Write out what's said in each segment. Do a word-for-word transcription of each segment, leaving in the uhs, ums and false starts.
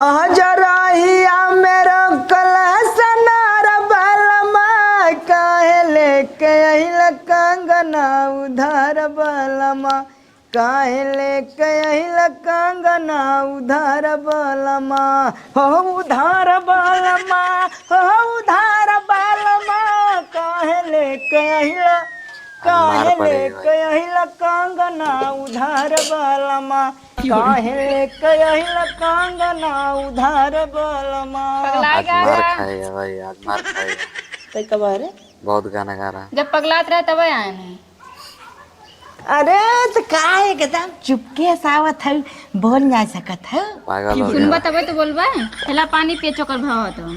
हजरहिया में रोकल सनार बलमा, काहे लेके अइल कंगना उधार बलमा, काहे लेके अइल कंगना उधार बलमा, हो उधार बलमा, हो उधार बलमा, काहे लेके अइल, काहे लेके अइल कंगना उधार बलमा, काहे लेके अइल कंगना उधार बलमा। पगला आज गया मार है। खाएगा भाई, आज मार खाएगा। तै कब आए रे? बहुत गाना गा रहा है। जब पगलात रहे तब आए हैं। अरे तो का एकदम चुपके से आवत है, बोल ना सकत है। पागल हो सुनबा गया। तबे तो बोलबा। थैला पानी पिए चोकर भाव तो।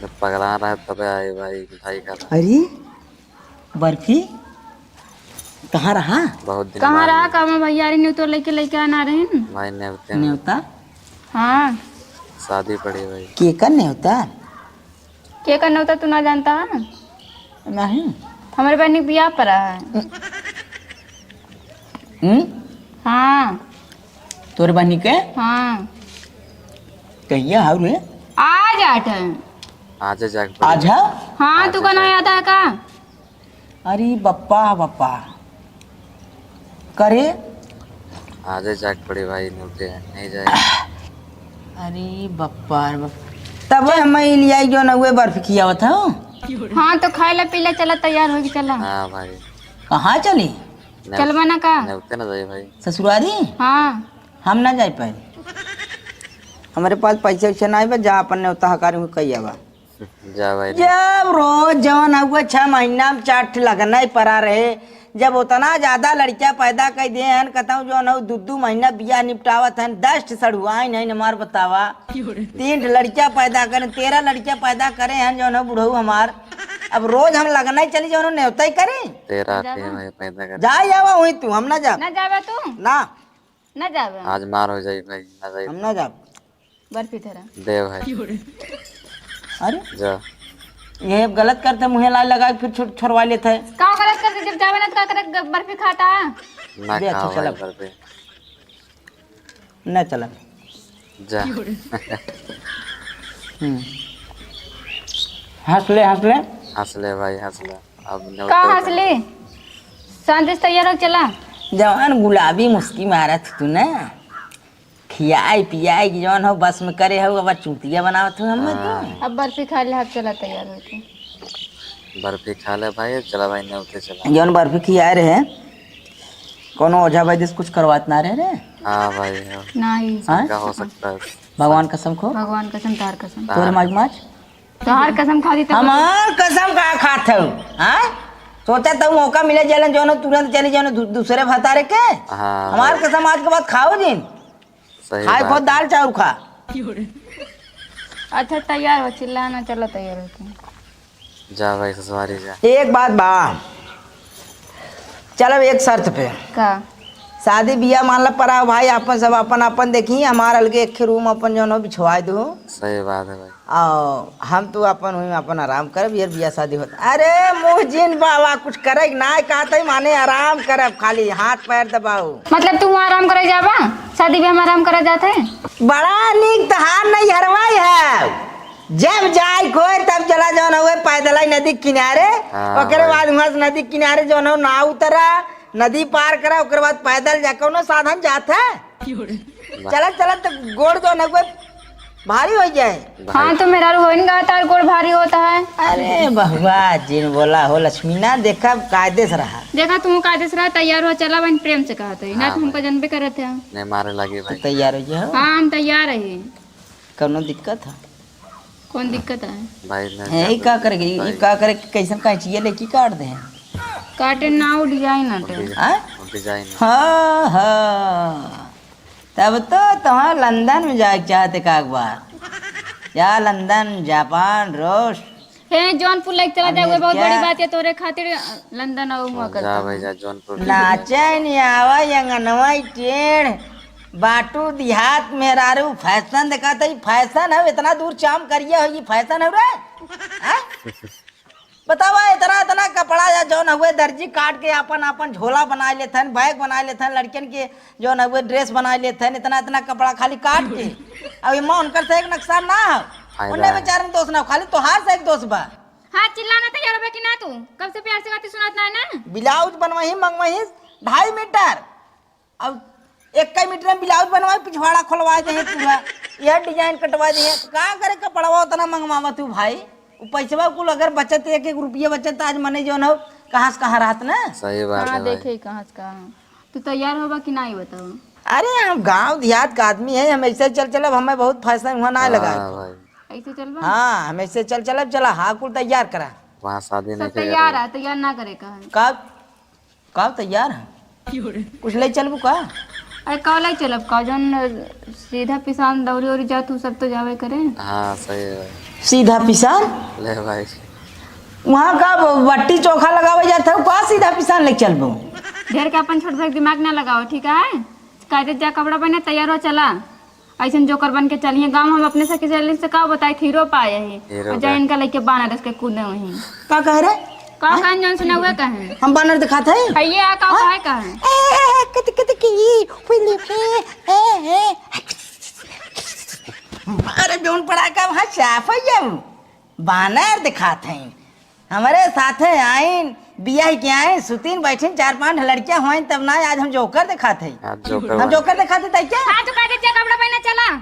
जब पगला रहा है तबे आए भाई, मिठाई खा रहा। अरे बर्फी कहाँ रहा? बहुत दिन कहाँ बाद रहा? में। का मैं भैया रे नेवता लेके लेके आना रहे न? भाई नेवते में। नेवता? हाँ। शादी पड़ी भाई। के कर नेवता? के कर नेवता तू ना जानता है? नहीं। हमारे बहन के बियाह पड़ा है। हम्म? हाँ। तोरे बहनी के? हाँ। कहिया हाउ रे? आज आठ है। आज जाके आज है? हाँ, आज तू का ना जाके। याद है का? अरे बप्पा, बप्पा। करे? आजे जाके पड़ी भाई, नेवते हैं, नहीं जाए। अरे बप्पा रे बप्पा। तब हम ई लियाई जो ना उहे बर्फी खियावत हौ। हाँ, तो खाए ला पी ला, चला तैयार होके चला। हाँ भाई। कहाँ चली? नेव-, चलबा ना का? नेवते ना जाए भाई। ससुरारी? हाँ। हम ना जाए पाए। हमारे पास पैसा वैसा ना बा, जा अपन नेवता हकारी हुई कही आवा। जा भाई। जब रोज जौन हउआ छह महीना में चार ठे लगना ही पड़ा रहे, जब उतना ज्यादा लड़कियां पैदा कर दिए हैं, कहता हूँ जौन हउ दू दू महीना बियाह निपटावत हैं, दस ठे सड़ुआइन हैं हमार बतावा, तीन ठे लड़कियां पैदा करें, तेरह लड़कियां पैदा करे हैं जौन हउ बुढ़ऊ हमार। अब रोज हम लगना ही चली जौन हउ नेवता ही करें। तेरह जा ठे बा। भाई पैदा कर। जा आवा वहीं तू, हम ना जाब। ना जाबे तू? ना। ना जाबे। आज मार हो जाई भाई, ना जाई। हम ना जाब। बर्फी धरा। दे भाई। अरे? जा। ये गलत करते, मुँहे लाल लगा के फिर छोड़-, छोड़वा लेते हैं। का गलत करते, जब जावे ना तो का करे, ग-, बर्फी खाता? ना दे, अच्छा, खाओ भाई चला। बर्फी। ना चला। जा। हम्म। हँस ले, हँस ले। हँस ले भाई, हँस ले। अब नेवते का हँस ले? शांति से तैयार हो, चला। जवान गुलाबी मुस्की मारत तू ना। खियाई पियाई के जौन हउ बस में करे हउ, अब चूतिया बनावत हउ हमें तू। हाँ। अब बर्फी खा ले, अब चला तैयार होके। बर्फी खा ले भाई, चला भाई नेवते चला। जौन बर्फी खियाए रहे, कौनो ओझा वैद्य से कुछ करवात ना रहे रे? हाँ भाई, हाँ। नहीं। हाँ? का हो सकता है? भगवान कसम खो। भगवान कसम, तार कसम। तार तोरे माई कसम। माच? तोहार कसम खाती तब हमार कसम का खात हउ? हाँ? सोचा तब मौका मिले जलन जौन तुरंत चली जौन दू-, दूसरे भतारे के। हाँ, हमार भाई। कसम आज के बाद खाओ जिन। सही खाए बात खो है। दाल चाउर खा। अच्छा तैयार हो, चिल्ला ना, चलो तैयार हो तुम। जा भाई ससुरारी जा। एक बात बा, चल अब एक शर्त पे। का? शादी बियाह मान ला पराव भाई, आपन सब आपन आपन देखी, हमार अलगे एक रूम अपन जौन हो बिछवाए दो। सही बात है भाई। और हम तो अपन हुई में अपन आराम करब, ये बियाह शादी होता। अरे मुँह जिन बाबा, कुछ करे ना कहते माने आराम करब, खाली हाथ पैर दबाओ। मतलब तू वहाँ आराम करे जाबा, शादी बियाह में आराम करे जाते? बड़ा नीक तहार नैहरवा है। जब जाए कोई तब चला जौन हुए पैदल आई नदी किनारे, हाँ, ओकरे भाई। बाद वहाँ से नदी किनारे जौन हो नाव उतरा, नदी पार करा, ओकरे बाद पैदल जा, कौनो साधन जात है? वाह। चलत चलत तो गोड़ जौन हुए भारी हो जाए। भाई। हाँ, तो मेहरारू होइन गा, तार गोड़ भारी होता है। अरे बहुआ जिन बोला हो लक्ष्मी ना, देखा कायदे से रहा। देखा तू कायदे से रहा, तैयार हो, चला बहन प्रेम से कहत है, ना हाँ तो हमको भाई। जनबे करत है। नहीं मारे लगी भाई। तैयार हो जाओ। हाँ, हम तैयार है। कौनो दिक्कत है? कौन दिक्कत है? भाई, मैं है, ई जाता का हूँ। करे के, ई भाई। का करे के, कैसन कैंचिया लेके काट दे? काटे ना, वो डिजाइन आटे। डिजाइन। हाँ? डिजाइन। हाँ, हाँ। तब तो तोहार लंदन में जाए के चाहत एक आध बार। या लंदन, जापान, रूस, हे, जौनपुर लेके चला जाए, वो बहुत अमेरिका। बड़ी बात है तोरे खातिर, लंदन और हुआ जा करता भाई, है। जा, जौनपुर लेके जा। नाचे नहीं आवा, अंगनवा टेढ़, बाटू देहात मेहरारू, फैशन देखा था, ये फैशन है, इतना दूर चाम करिए हो, ये फैशन है रे? हैं? बतावा, इतना, इतना कपड़ा या जौन हुए दर्जी काट के आपन, आपन झोला बनाइ लेत हन, बैग बनाइ लेत हन, लड़कियन के जौन हुए ड्रेस बनाइ लेत हन, इतना, इतना कपड़ा खाली काट के। अब इमा उनकर से एक नुकसान ना हो, फायदा उन्हें है। बेचारन दोष ना हो, खाली तोहार से एक दोष बा। हाँ, चिल्लाना तैयार होबे कि ना तू? कब से प्यार से बातें सुनात ना है ना? ब्लाउज बनवाही, मंगवाही ढाई मीटर, अब एक मीटर में ब्लाउज बनवाई, पिछवाड़ा खोलवाइ दे पूरा, यह डिजाइन कटवाइ दे। का करे कपड़वा उतना मंगवावा तू भाई? उ पैसवा कुल अगर बचत, एक एक रुपया बचत, त आज मने जौन हो कहाँ से कहाँ रहत ना। सही बात हाँ, है भाई। देखे कहाँ से कहाँ। तू तैयार होबा कि ना, ई बताओ। अरे, हम गाँव देहात का आदमी है, हम ऐसे चल चलब, हमें बहुत फैशन हुआ ना हाँ लगा। भाई। ऐसे चलबा? हाँ, हम ऐसे चल चलब, चला, हाँ, कुल तैयार करा। वहाँ शादी सब नहीं तैयार है, तैयार ना करे का है। कब? का तैयार है? कुछ ले चलबू का? अरे का ले चलब का? जौन सीधा पिसान दौरी ओरी जात, उ सब तो जावे करे। हाँ, सही है भाई। सीधा पिसान? ले भाई। वहाँ का बट्टी चोखा लगावे जात है, का सीधा पिसान ले चलबू? ढेर के अपन छोट छोट दिमाग ना लगाओ, ठीक है? कायदे जा, कपड़ा पहने, तैयार हो, चला। ऐसन जोकर बन के चलिए गाँव, हम अपने सखी सहेली से का बताई, हीरो पाए ही। हीरो और जा का? इनका लेके बानर देख के कूदे वहीं। का कह रहे? का हैं? कहें, जौन सुना हुआ कहें। हम बानर दिखात है? है ये आ, का हाँ? कहे कहें? ए, ए, ए, कित, कित की, हुई ले, ए, ए, ए। अरे जौन पड़ा का वहाँ चाप है ये। बानर दिखात हैं। हमरे साथे आइन, बियाह के आइन, सुतीन बैठिन, चार पांच लड़कियां होइन, तब ना आज हम जोकर दिखात है। आज जोकर हम बन जोकर दिखात है, तै क्या? हाँ, तो कहते क्या कपड़ा पहना चला?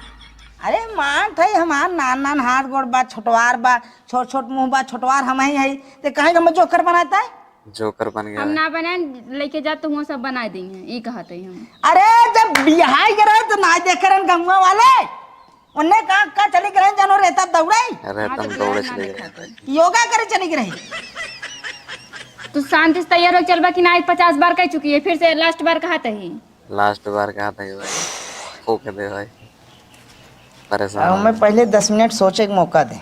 अरे मान थे, हमार नान नान हाथ गोड़ बा, छोटवार बा, छोट छोट मुंह बा, छोटवार हम ही है, ते कहे हम जोकर बनाता है? जोकर बन गया हम है। ना बनाए, लेके जा तो हुआ सब बना देंगे, ये कहते हैं हम। अरे जब बिहाई के रहे तो ना देख करन गंगुआ वाले। उन्ने का, का चली गए जानो रेता दौड़े? अरे हाँ, तुम तो दौड़े बिहार ना चले गए। दिखाते। योगा करे चली गए। तू शांति से तैयार हो, चलबा कि ना? आज पचास बार कह चुकी है, फिर से लास्ट बार कहा तही। लास्ट बार कहा तही भाई, फूक दे भाई, परेशान अब हो मैं गए। पहले दस मिनट सोचे के मौका दे।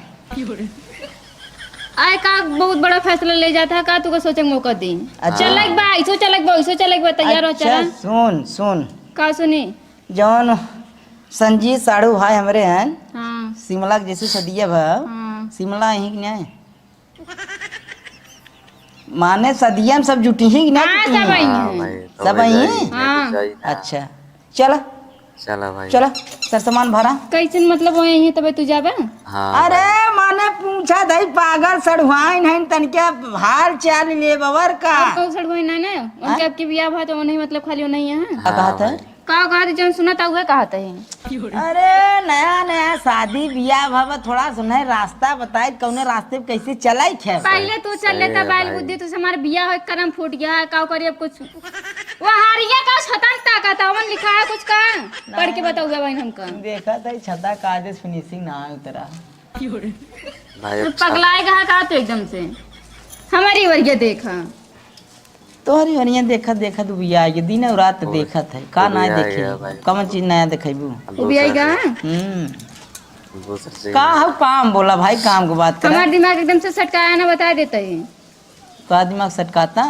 आए का बहुत बड़ा फैसला ले जाता है का, तू का सोचे के मौका दी? अच्छा। चलक बा, इसो चलक बा, इसो चलक बा, तैयार हो, अच्छा, चला। सुन, सुन। का सुनी? जौन संजीत साढ़ू भाई हमरे हैं, हाँ। शिमला के जैसे सदिया भा, हाँ। शिमला यहीं के नहीं? माने सदिया में सब जुटी ही कि ना हाँ, जुटी सब ही? आई हाँ हैं। भाई, तो सब वही आई जाई, हैं? नहीं तो हाँ। जाई ना। अच्छा, चला। चला भाई। चला, सर सामान भरा। कैसन मतलब वही है तबे तू जाबे? हाँ अरे भाई। माने पूछा दई पागल सड़ुआइन है तनके हाल चाल ले बवर का। और कौन सड़ुआइन है ना? उनके हाँ? आपके बियाह भा तो उन्हीं मतलब खाली उन्हीं है। का हाँ कहत है? भाई। का कहत है, जौन सुनत है उहे कहत है। अरे नया नया शादी बियाह भवा, थोड़ा सुने रास्ता बताई, कौने रास्ते पे कैसे चलाई खे? पहले तू चल सही लेता है बैल भाई। बुद्धि, तुझसे हमारा बियाह हो, करम फूट गया है, का करी अब कुछ। वो हारिया का छतन ताकत है, वन लिखा है कुछ का? पढ़ के बताऊगा बहन हमका। देखा था छता का आज फिनिशिंग ना उतरा। भाई तू अच्छा। पगलाए कहाँ का तू एकदम से? हमारी ओर ये देखा। तोहरी ओनिया देखत देखत उबिया आइगे, दिन और रात ओए, देखत है, का नया उबिया देखे? गया भाई। कौन चीज नया देखेबू? अब उबिया दूसरा गया? चीज। हम्म। दूसरा चीज। का हउ काम बोला भाई, काम के बात करा। हमार दिमाग एकदम से सटकाया ना, बता देते ही। का दिमाग सटकाता?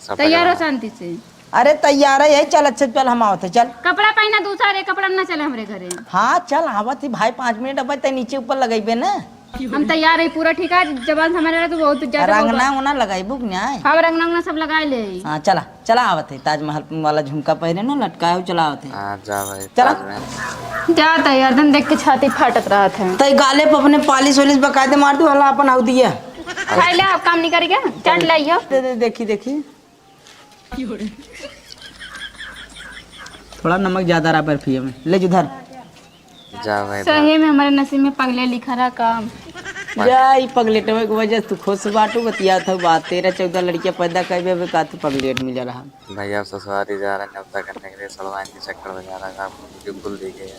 सटका। तैयार हो शांति से। अरे तैयार है, यही चल, अच्छे चल, हम आवत है, चल। कपड़ा पहना दूसरा रे, कपड़ा ना चले हमरे घरे। हाँ चल, आवत ही भाई, पाँच मिनट अब तै नीचे ऊपर लगेबे ना। हम तैयार है पूरा, ठीक है, जबान से हमारे तो बहुत ज्यादा रंगना होगा। उंगना लगाइबू कि नाय? हाँ, रंगना उंगना सब लगा ले। हाँ, चला, चला आवत है, ताजमहल वाला झुमका पहने ना लटकाए हो, चला आवत है। हाँ, जा भाई, चला। ताजमहल। जात है यार, एकदम देख के छाती फाटत रहत है। तई गाले पे अपने पालिश वालिश बकायदे मार दू, हला अपन आउ दिया। खाई ले, आप काम नहीं करेगा, चाट लाइयो। दे, दे, देखी, देखी। थोड़ा नमक ज्यादा रहा बर्फी में, ले जुधर। जा भाई, सही में हमारे नसीब में पगले लिखा रहा काम। जा, ई पगलेटवे के वजह से तू खुश बाटू, बतियात हऊ बात। तेरह चौदह लड़कियां पैदा करबे, अबे का तू पगलेट मिल रहा। भैया ससुरारी जा रहे हैं, न्योता करने के लिए सड़वाइन के चक्कर में जा रहा है, आपको वीडियो फुल देखिए।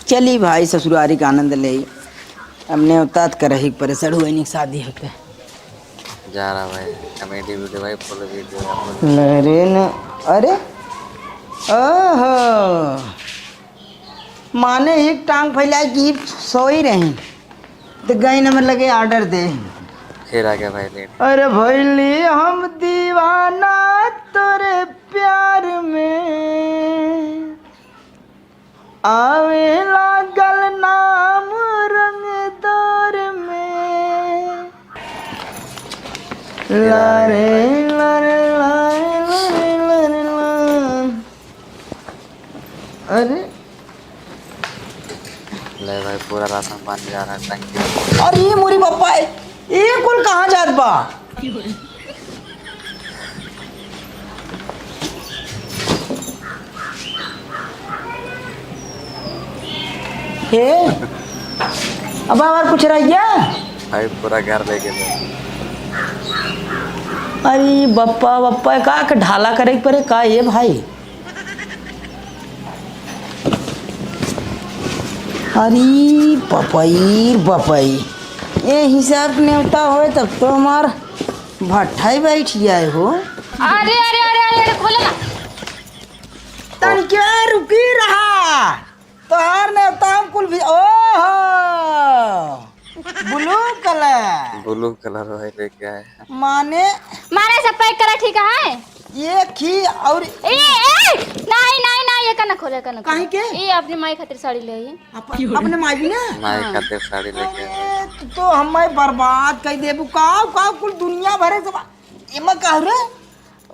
चली भाई, ससुरारी का आनंद ले। अब न्योतात करही परे सड़वाइन की शादी होते। जा रहा भाई, कॉमेडी वीडियो भाई, फुल वीडियो आप लोग। अरे न, अरे, ओहो, माने एक टांग फैलाए कि सोई रही, तो गई नंबर लगे ऑर्डर दे। फिर आ गया भाई लेट। अरे भैली हम दीवाना तोरे प्यार में, आवे लागल नाम रंगदार में। ला रे, ला रे, ला रे, ला रे, ला रे, ला। अरे। ले भाई, पूरा राशन पानी जा रहा है टंकी में। अरे, ये मोरी बप्पा है, ये कुल कहाँ जात बा? हे, अब हमार कुछ रह गया? भाई, पूरा घर लेके गए। अरे बप्पा, बप्पा, का के ढाला करे के पड़े का ये भाई? अरे बपई, बपई, ये हिसाब नेवता होए तब तो हमार भट्ठा ही बैठ जाए हो। अरे, अरे, अरे, अरे, अरे, खोलो ना। तनिका रुकी रहा। तोहार नेवता हम कुल भी, ओहो, blue colour। Blue colour भाई लेके आए। माने? माने सब pack करा, ठीक है? ये खी और ए, ए, नहीं, नहीं, नहीं, ये कना खोले, कना खोले। काहे के? ये अपने माई खातिर साड़ी ले आई। अप-, अपने माई भी ना? माई हाँ। खातिर साड़ी लेके आए। अरे, तू तो हमें बर्बाद कर देबू। का, का कुल दुनिया भरे से बा-, एमा का रे?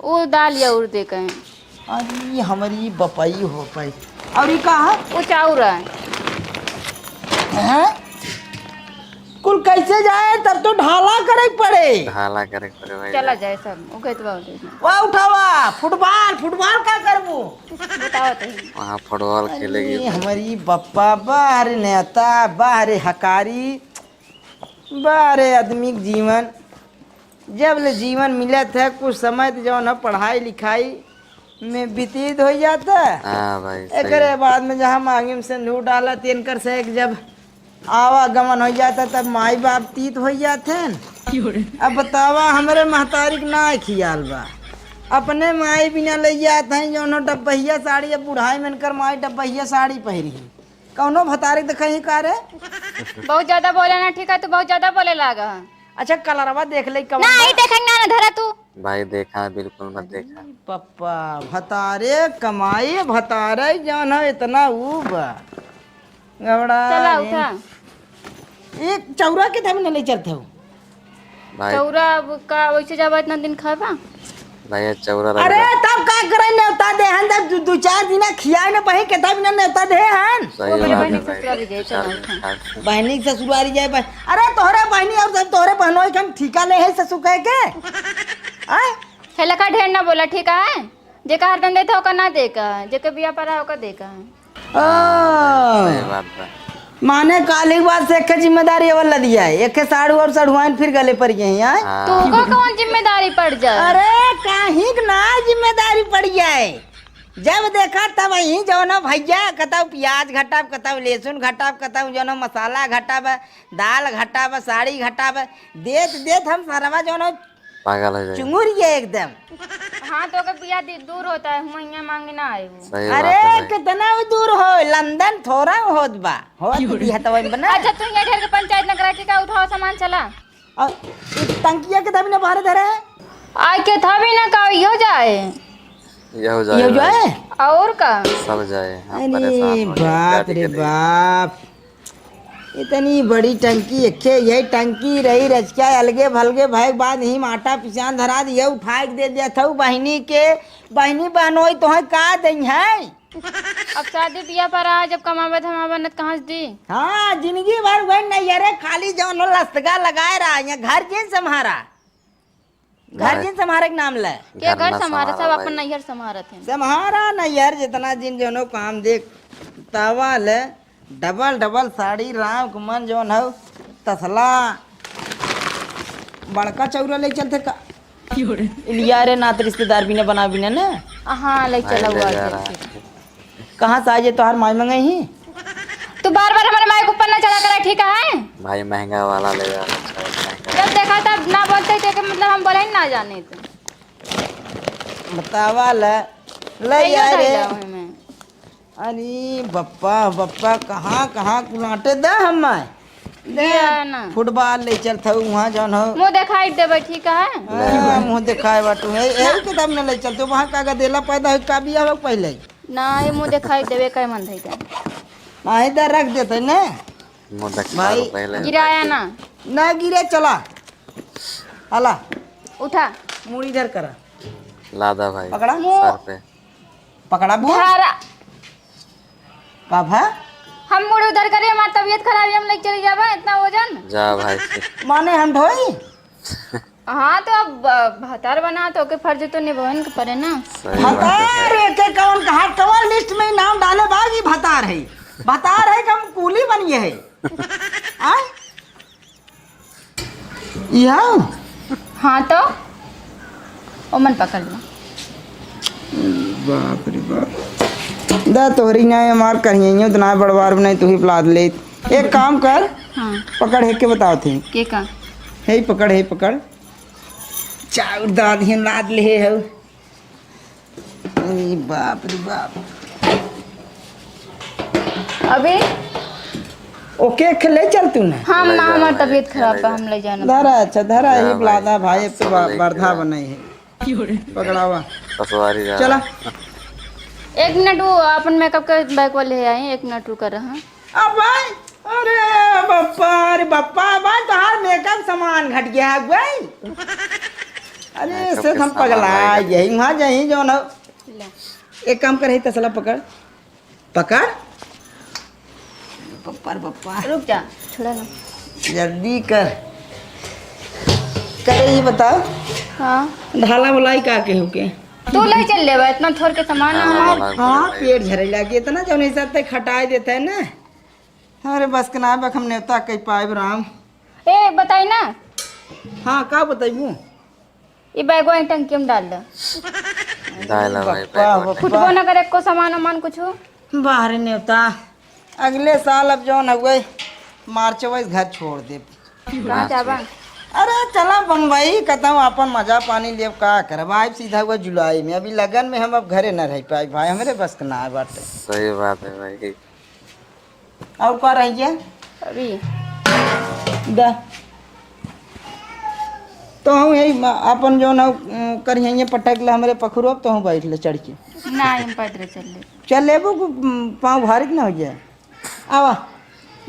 वो दाल या उड़ दे कहें। अरे, हमारी बपई हो पाई। और ये का है? वो चाउर है। हैं? कुल कैसे जाए, तब तो ढाला करे के पड़े। ढाला करे के पड़े भाई। चला जाए सब, वो कहत बा, वो कहत बा। वाह, उठावा, football, football का करबू? बताओ तो। वहाँ football खेलेगी। अरे, हमारी बप्पा, बाहर नेता, बाहर हकारी, बाहर आदमी के जीवन। जब ले जीवन मिलत है, कुछ समय तो जौन है पढ़ाई लिखाई में व्यतीत हो जाता। हाँ भाई, सही। एकरे बाद में जहाँ मांगी में सिंदूर डालत, इनकर से एक जब आवागमन हो जाता, तब माई बाप तीत हो जाते हैं। अब बतावा, हमरे महतारी के ना खियाल बा, अपने माई बिना ले जात हैं, जौन डब्बहिया साड़ी, अब बुढ़ाई में इनकर माई डब्बहिया साड़ी पहिरी है। कौनो भतारी के देखा ही का रे? बहुत ज्यादा बोले ना, ठीक है, तू बहुत ज्यादा बोले लागा है। अच्छा, कलरवा देख ले, कौन नहीं बा? देखेंगे ना, ना धरा तू। भाई देखा, बिल्कुल मत देखा। अरे पप्पा, भतारे कमाई, भतारे जान है इतना ऊ बा। गबड़ा चला, रे। उठा। एक चौरा के तब न ले चलत हो। भाई। चौरा अब का वैसे जाबा इतना दिन खाबा? भैया, चौरा रख अरे, दे। तब का करे, नेवता दे हन, जब दु, दु चार दिना खियाए न पही, केतना बिना नेवता दे हन। सही वो मेरे बात बहनी है भाई, ससुराल गए, दो चार चलो, दिन उठा। खाए। बहनी के ससुरारी जाए, बह-, अरे, तोहरे बहनी और सब तोहरे बहनोई के हम ठीका ले है ससुर कह के? आय? हे लखा ढेर ना बोला, ठीक है? जेका हरदम देत है, ओका ना दे का, जेके बिया परा, ओका दे का। ओ। सही बात बा। माने काली के बाद से एक जिम्मेदारी अवल लदिया है, एक साड़ू और सड़ुआइन फिर गले पर गई हैं, आय? हाँ। तू को कौन जिम्मेदारी पड़ जाए? अरे, काहे के ना जिम्मेदारी पड़ जाए? जब देखा तब यही जौनो भैया, कतौ प्याज घटाब, कतौ लहसुन घटाब, कतौ जौनो मसाला घटाब, दाल घटाब, साड़ी घटाब, देत देत हम सरवा जौनो पागल हो जाए। चुंगुरिया एकदम। हाँ, तो ओकर बिया दि-, दूर होता है, हुआं हियां मांगे ना आए वो। सही बात है अरे, भाई। कितना वो दूर हो, लंदन थोड़ा होत बा। होत क्यों रे? बिया तो वही बना। अच्छा, तू हियां ढेर के पंचायत न करा, ठीक है, उठाओ सामान, चला। और ई टंकिया के दबी ने बाहर धरे है? आय के था भी ना का, यो जाए। यो जाए यो भाई। जाए? और का? सब जाए, हम अरे परेशान हो गए, बाप गाड़ी रे के लिए। बाप। इतनी बड़ी टंकी, एके यही टंकी रही, रचका अलगे भलगे भय के बाद ही माटा पिसान धरा दिया, उठाए के दे दिया था बहिनी के। बहिनी बहनोई तोहे का दई है? अब शादी बियाह पर आ, जब कमाबे धमाबे न त कहाँ से दी? हाँ, जिंदगी भर वही नैहरे खाली जौन हो लस्तगा लगाए रहा, यहाँ घर जिन संभारा। घर घर जिन संभारे के नाम ले। के घर घर ना संभारे, संभारा सब भाई। अपन नैहर संभारत हैं। संभारा नैहर जितना जिन जौनो काम देख, तावा ले, डबल डबल साड़ी, राम के मन जौन हौ, तसला, बड़का चौरा ले चलते का। क्यों रे? लिया रे, नात रिश्तेदार बिना बना बिना ना। हाँ, ले भाई चला ले हुआ जा के। रहा है। कहाँ से आज ये तोहार माई मंगाई ही? तू बार बार हमारे माई के ऊपर ना चला करे, ठीक है? भाई महंगा वाला ले जा रहा है, महंगा। जब देखा तब ना बोलते थे कि मतलब हम बोले ही ना जाने थे। बतावा ले, ले कहियो जा धर रे। जाओ हमें। अरे बप्पा, बप्पा, कहाँ, कहाँ कुलाटे दा हमार? दे, दिया ना। फुटबॉल ले चलत हऊ, वहाँ जौन हो। मुँह देखाई देबे, ठीक है? हाँ, मुँह देखाए बाटू है। यही के दाम न ले चलते, वहाँ का गदेला पैदा हो, का बिया हो पहले? ना, ये मुँह देखाई देबे, कहे मन धई का। हाँ, इधर रख देते ने। मुँह देखाए भाई। पहले। गिराया ना। ना गिरे, चला। हला। उठा। मुड़ इधर करा। लादा भाई, पकड़ा। सर पे। पकड़ा बो। धारा। का भा? हम मुड़ उधर करी, हमार तबीयत खराब है, हम लेके चली जाबा, इतना वजन। जा भाई। माने हम ढोई? हाँ, तो अब, अ, भतार बना तो ओके फर्ज तो निभावन के पड़े ना। सही बात है। भतार एके कौन कहा, कौन लिस्ट में नाम डाले बा कि भतार है? भतार है कि हम कूली बनिए है? आय? इहाँ? हाँ तो? ओमन पकड़ लो। बाप रे बाप। दा तोहरी ना हमार करिहैं, तो ना बड़वार बनाई, तू ही लाद ले। एक काम कर। हाँ। पकड़ है के बताओ थे। के का? हे पकड़, हे पकड़। चाउर दाद ही लाद ले हो। अरे बाप रे बाप। अभी? ओके, खे ले चल तू ना। हम ना, हमार तबीयत खराब बा, हम ले जाना। धरा, अच्छा, धरा, जा ही भाई, लादा भाई, अब तो बा-, बर्धा बनाई है। पकड़ावा। पसवारी जा। चला। एक मिनट, वो अपन मेकअप के बैग वाले है आई, एक मिनट रुका रहा। अब भाई, अरे बप्पा, अरे बप्पा, भाई तोहार मेकअप सामान घट गया है भाई। अरे मेकअप से के हम सामान पगला भाई घट गए, वहाँ जाई जो ना। ले। एक काम करे, तसला पकड़, पकड़। बप्पा रे बप्पा। रुक जा, छोड़ा ना। जल्दी कर। करे ये बताओ। हाँ। ढाला बुलाई का के होके? तू ले चल लेवा, इतना थोड़ के सामान है। हाँ, पेट झरे लागे, इतना जौन हिसाब तक खटाए देता है ना। हमरे बस के ना बा, हम नेवता कई पाइब राम। ए, बताई ना। हाँ, का बताइबू? ई बैगवा ई टंकी में डाल दे। डाल भाई, बप्पा, बैगवा बप्पा। फुटबो ना करे एको सामान उमान कुछ। बाहर नेवता, अगले साल अब जौन हुए, मार्च में घर छोड़ दे। कहाँ जाबा? अरे चला बम्बई, कतहूँ अपन मजा पानी लेब, का करब? आइब सीधा हुआ जुलाई में, अभी लगन में हम अब घरे न रह पाइब भाई, हमरे बस के ना बाटे। सही बात है भाई। और का रह गया? अभी। दा। तो हम यही म-, अपन जो ना, उम, करिहैया पटक ले हमरे पखुरो, तो हम बैठ ले चढ़ के। ना, हम पैदल चल ले। चल लेबो, को, उम, पाँव भारी न हो जाए। आवा।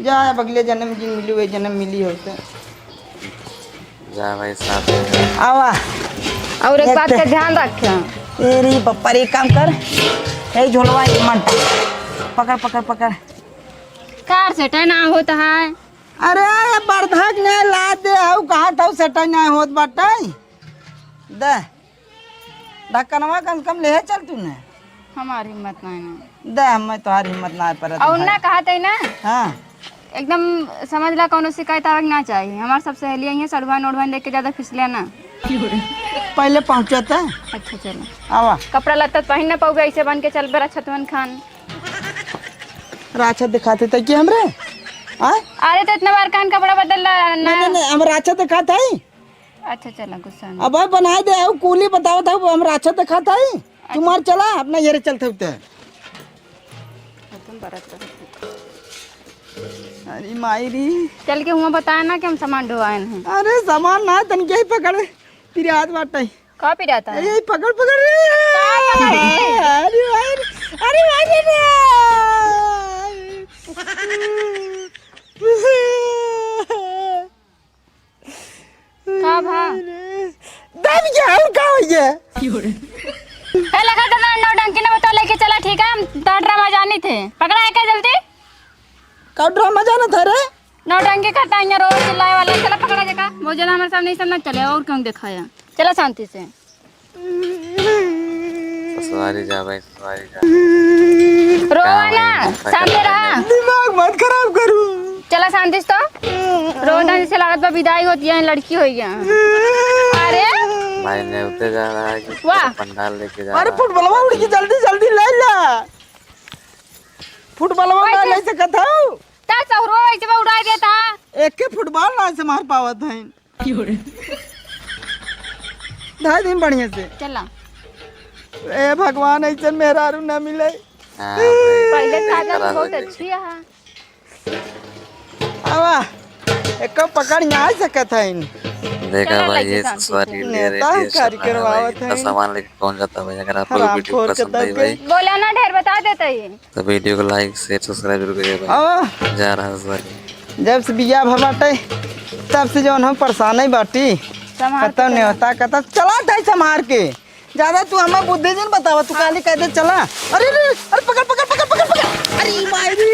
जा, अब अगले जन्म जिन मिली, वही जन्म मिली हो तो। जा भाई, साथ में। आवा। और एक बात का ध्यान रखे। ए रे बप्पा रे, एक काम कर, ए झोलवा, ये मन पकड़, पकड़, पकड़। कार से टना होता है। अरे, ये बर्धक ने ला दे, हऊ कहा था, से टना होत बाटे। दे। ढक्कनवा कम से कम लेहे चल तू ने। हमार हिम्मत नाय ना। दे, हमें तोहार हिम्मत नाय परत और भाई। ना कहत है ना। हाँ। एकदम समझ ला, कौनो शिकायत आवे के ना चाहिए। हमार सब सहेली आई है, सड़ुआ नोड़वा लेके ज्यादा फिसले ना। पहले पहुँचत है। अच्छा, चलो। आवा। कपड़ा लत्ता तो पहन ना पाओगे, ऐसे बन के चल बड़ा छतवन खान। राछा दिखाते थे कि हमरे? हाँ? अरे, तो इतना बार कान कपड़ा बदल ला ना। नहीं, नहीं, नहीं, हम राछा दिखाते हैं। अच्छा, चला, गुस्सा में। अब भाई बनाए दे, आऊ कूली बतावत हऊ, हम राछा दिखात हई। अच्छा। तुम्हार चला, अपना येरे चलत हऊ ते। तुम बरत रहो। अरे माई री। चल के हुआं बताए ना कि हम सामान ढोआए हैं। अरे सामान ना, तन के ही पकड़, पिरात बाटे। का पिरात है? अरे पकड़, पकड़ रे। का पकड़ रे? अरे भाई, अरे भाई रे। का भा? दब गया, और का हो गया? हे लगा तना नौटंकी न बता, लेके चला, ठीक है? हम तो ड्रामा जानी थे। पकड़ा है क्या जल्दी? का ड्रामा जाना था रे? नौटंकी करता है यहाँ रोज चिल्लाए वाला। चला पकड़ा जका। वो जना हमारे सामने, ये सब ना चले, और क्यों दिखाया? चला शांति से। ससुरारी जा भाई, ससुरारी जा। रोवा ना, शांत रहा। दिमाग मत खराब करू। चला शांति से तो। रोवा ना, जैसे लागत बा विदाई होती है, लड़की होई है। अरे। भाई नेवते जा रहा है कि वाह। पंडाल लेके जा रहा है। अरे फुटबॉलवा उड़ के जल्दी, जल्दी ले ला। फुटबॉलवा ना ले सकत हऊ। ता सहुरो ऐसे में उड़ाई देता। एक के फुटबॉल ना से मार पावत है। धाई दिन बढ़िया से। चला। ए भगवान, ऐसन मेहरारू ना मिले। हाँ, पहले भाई, साधन बहुत अच्छी है। आवा, एको पकड़ ना आ सकत है। देखा चला भाई, लगे ये शांति ससुरारी से। ले रहे नेता थे, कार्यक्रम आवत है। सामान लेके कौन जाता भाई? अगर आप लोग वीडियो पसंद आई भाई, बोला ना, ढेर बता देता है। तो वीडियो को like, share, subscribe जरूर करिए भाई। हाँ। जा रहा है सर। जब से बियाह भा बाटे, तब से जौन हम परेशान ही बाटी। संभार के कतौ चला। नेवता, कतौ चला, धई संभार के। ज्यादा तू हमें बुद्धि जिन बतावा, तू काली कह दे चला। अरे, अरे, अरे, पकड़, पकड़, पकड़, पकड़, पकड़। अरे माई रे।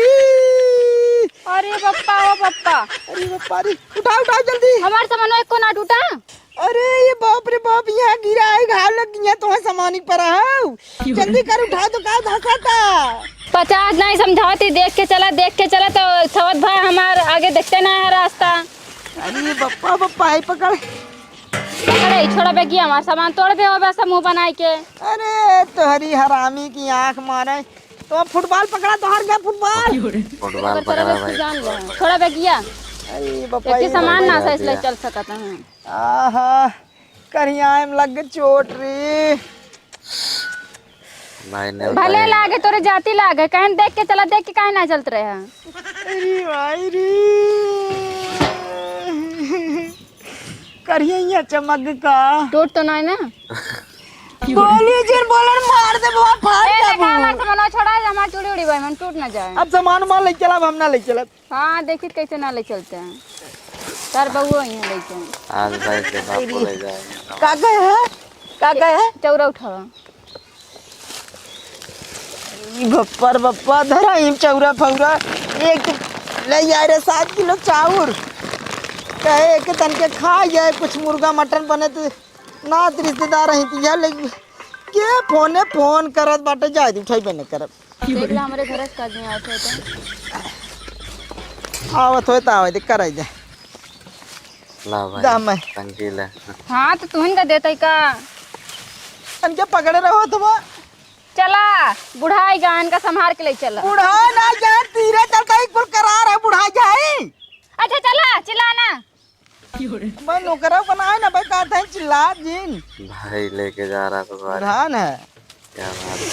अरे बप्पा, ओ बप्पा। अरे बप्पा रे, उठाओ, उठाओ जल्दी। हमार सामान एको ना टूटा। अरे ये बाप रे बाप, यहाँ गिरा है, घाव लग गया, तुम्हें सामान ही परा है। जल्दी कर, उठा तो, का धसा था। पचास नहीं समझावती, देख के चला, देख के चला, तो सवत भाई हमार आगे देखते ना है रास्ता। अरे बप्पा, बप्पा, है पकड़। पकड़े, छोड़ा बेगिया, हमार सामान तोड़ बे, हो बस मुंह बनाए के। अरे तोहरी हरामी की आंख मारे, तो अब फुटबॉल पकड़ा, तोहर गया फुटबॉल। फुटबॉल पकड़ा भाई। जान ले, छोड़ा बेगिया। अरे बप्पा, एक ही ये सामान ना सही चल सकता है। आहा, करिया में लग चोट रे। भाई ने भले बताया। लागे तोरे जाति लागे, कहन देख के चला, देख के काहे ना चलत रहे हैं? अरे भाई रे। करिया यहाँ चमक का। टूट तो नहीं ना? गोली जिन बोलन मार दे, बुआ फाड़ ए, दे देखा, बुआ। हमार सामान छोड़ा, हमार चूड़ी उड़ी भाई, मन टूट ना जाए। अब सामान मार ले चला, अब हम ना ले चला। हाँ, देखी कैसे ना ले चलते हैं। तार बउआ यहाँ लेके हैं। आज भाई के बाप को ले जाएंगे। का गए है? का गए है? चौरा उठावा। ई बप्पर बप्पा धरा, ई चौरा फौरा। एक ले आए रे सात किलो चाउर। कहे एक तन के खा जाए, कुछ मुर्गा मटन बने तो नात रिश्तेदार हैं तो यह ले के फोने फोन करत बाटे, जाए दी, उठाई बने करब। देख ला, हमरे घर से आदमी आवत है तो। आवत होए त आवे दे, कराई दे। ला भाई, दा मैं। टंकी ले। हाँ, तो तुहन का देता ही का? हम क्या पकड़े रहो तुम? चला, बुढ़ाई जान का संभार के ले चला। बुढ़ा ना जाए, तीरे चलता ही कुल करार है, बुढ़ा जाए। अच्छा, चला, चिल्ला ना। मैं नौकरा बनाए ना भाई, कहते हैं चिल्ला जिन। भाई लेके जा रहा ससुराल। धान है। क्या बात है।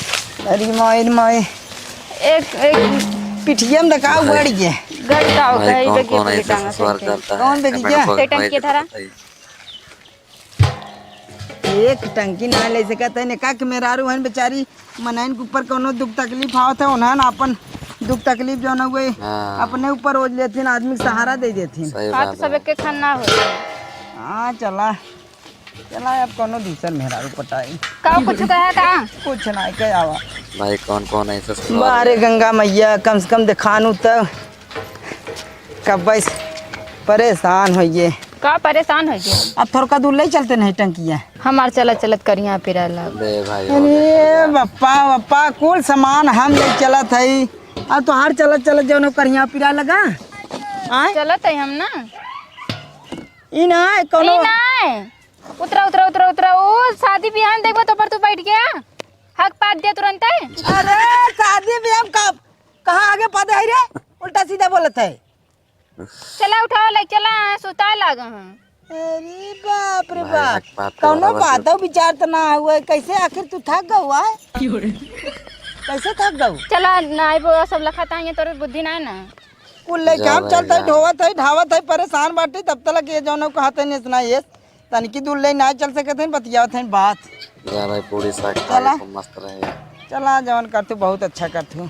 अरे माई रे माई। एक, एक पिठिया में देखा भाई, उगड़ गए। गड़ का हो भाई, गए, कौन, देखिए कौन पहले ऐसे टांगा ससुराल से। चलता है? कौन देखिए कमेंट क्या? बॉक्स में टंकी भाई धरा। बताइए। एक टंकी ना ले सकत है, ने का के मेहरारू हन बेचारी, मनइन के ऊपर कौनो दुख तकलीफ आवत है, उन्हन अपन दुख तकलीफ जौन हुए, हाँ। अपने ऊपर ओझ लेथिन, आदमी के सहारा दे देथिन। सही हाँ, बात तो सब है। एक के खान ना हो। हाँ, चला, चला, अब कौनो दूसर मेहरारू पटाई। का कुछ कहा था? कुछ ना, कह आवा। भाई, कौन, कौन ऐसे सवाल बारे है? गंगा मैया, कम से कम दिखानू तो। कब से परेशान होइए। का परेशान होइए? अब थोड़का दूर ले चलते नहीं टंकिया। हमार चलत चलत करिया पिराला। बे भाई, हो अरे गया। बप्पा, बप्पा, कुल सामान हम ले चलत हई। अब तोहार चलत चलत जौन करिया पिरा लगा। आय? चलत है हम ना। ई ना, कोनो ई ना। उतरा, उतरा, उतरा, उतरा। ओ, शादी बियाह में देखबा तो पर तू बैठ गया। हक पाद दिया तुरंत है। अरे, शादी बियाह में का कहाँ आगे पद है रे? उल्टा सीधा बोलत है। चला उठाओ, ले चला, सुता लाग हूँ। अरे बाप रे भाई, बाप। एक बात कौनो कहो, बातो विचार तो ना हुआ है। कैसे आखिर तू थक गऊ है? कैसे थक गऊ? चला, ना आइबो, सब लखा ताइए, तोरे बुद्धि ना है ना। कुल लेके हम जावा चलते हैं, यार। ढोवत है, ढावत है, परेशान बाटे, तब तलक ये जौनो कहते हैं, इतना ये तनिकी दूर ले ना चल सकत हन, बतियावत हन बात। जा भाई, पूरी साग खा चला। के खूब मस्त रहे। चला, जवन करतू बहुत अच्छा करतू।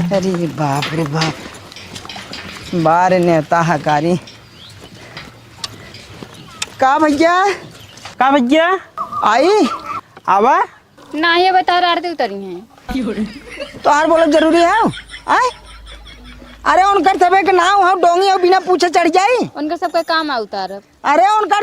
अरे बाप रे बाप, बारे नेवता हकारी। का भैया? का भैया? आई? आवा। नाही, अब तार आरती उतरी हैं। तोहार बोलब जरूरी है? आय? अरे उनकर सबे के नाव हम डोंगी और बिना पूछे चढ़ जाई। उनका सबका काम आ उतारब। अरे उनकर